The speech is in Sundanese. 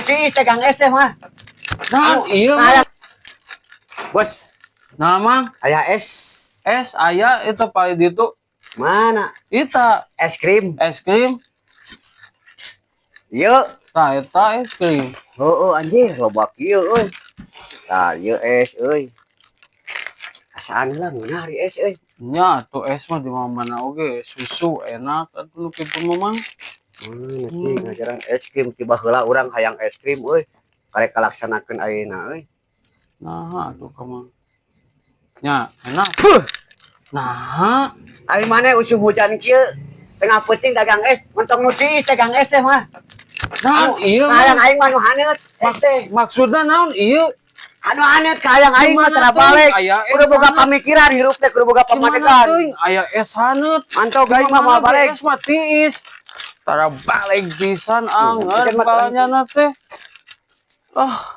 Tiis dagang es teh mah. Nah, iya mah. Bos, Nah, Mang, aya es. Es aya itu pak itu. Mana? Ita. Es krim. Es krim. Yuk. Tah, eta es krim. Oh, anjir, loba kieu euy. Tah, ieu es euy. Asaan lah ngeunah ari es euy. Nya tuh es mah di mana oge susu enak atuh nu kitu mah, Mang. Cing ngajaran es krim tiba heula urang hayang es krim euy. Karek kalaksanakeun ayeuna euy. Nah, atuh ka, Mang. Nya, enak. Puh, Nah, ari maneh usum hujan kieu tengah peuting dagang es, mentong nu tiis dagang es teh mah. Nah, iya Kahayang mah. Aing mah nu haneut es teh. Maksudna naon ieu? Anu haneut kahayang aing mah Gimana tara teuing balik. aya es Kudu boga haneut? Pamikiran hirup teh kudu boga Gimana pamadegan. Teuing aya es haneut? Mantap aing mah moal Gimana balik. Es mah tiis. Tara balik pisan anger kan mah balanya teh. Ah,